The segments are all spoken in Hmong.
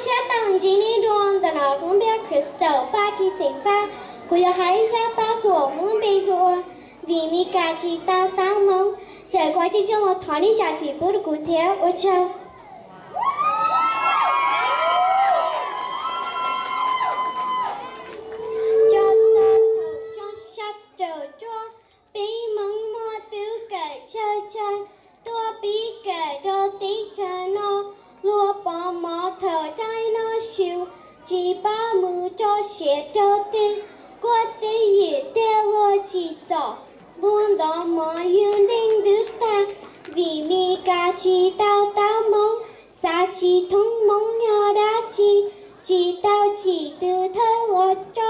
Sab tau ntsib nej dua ntawm no kuv lub npe hu ua Crystal Paj Kis xeem Fab. Kuv yuav hais ib zaj paj huam muab lub npe hu ua Vim Mis Kas Tsis Tau Taub Hmoov. Txawm kuv tsis zoo los thov nej zam txim pub rau kuv thiab, ua tsaug. Cov txawj thaum xyoo xya caum cuaj, peb Hmoob muaj tub kawm tsawg tsawg tuaj pib kawm rau teb chaws no. Luag pov mov thaum caij no xyuv, tsis paub mus rau siav rau twg, kuaj twj ywm thiab luag tsim txom. Luag ntov mov yug nreej ntwg tag, vim Mis Kas tsis tau taub Hmoob, xav tsis thoob Hmoob yog dab tsi, tsis tau tsim tus thawj los tso.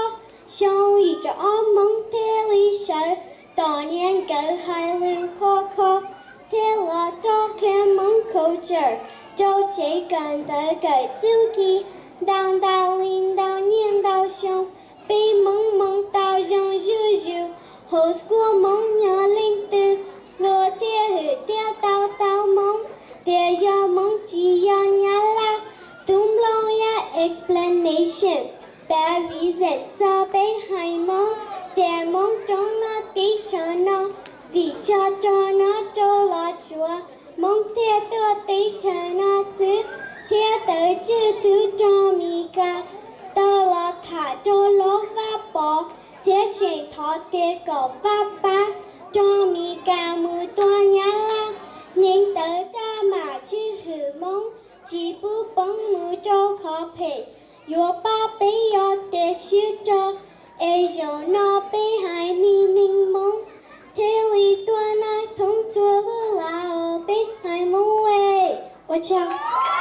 Xyoo yim caum ob Hmoob thiaj li sawv, tom niam nkawd hais lus kho kho, thiaj los rov qhia Hmoob culture rau tsev kawm ntawv kawm txuj ci. Ntau ntau li ntau niaj ntau xyoo, peb Hmoob moo tau zoo zuj zus, hauv school Hmoob yog leej twg luag thiaj hwm thiab tau taub Hmoob tias yog Hmoob tsis yog Nyab Laj. Tub Nplooj Yaj explanation, bad reason txog peb haiv Hmoob tias Hmoob rov noj teb chaws no, vim tsog rog no rau los tsuav Hmoob thiaj tuaj teb chaws no xwb, thiab tawv tswj tub rog Mis Kas tau los tham rau Hlob Vaj Pov, thiab tseem thov tias kom Vaj pab rog Mis Kas mus tua Nyab Laj. Neeg tawv tag mam tswj hwm Hmoob, tsis pub poob mus rau qhov phem, yuav pab peb yog tias sib rog. Es zaum no peb haiv neeg Hmoob thiaj li tuaj noj thoob txhua lub lav os peb haiv Hmoob es. Ua tsaug.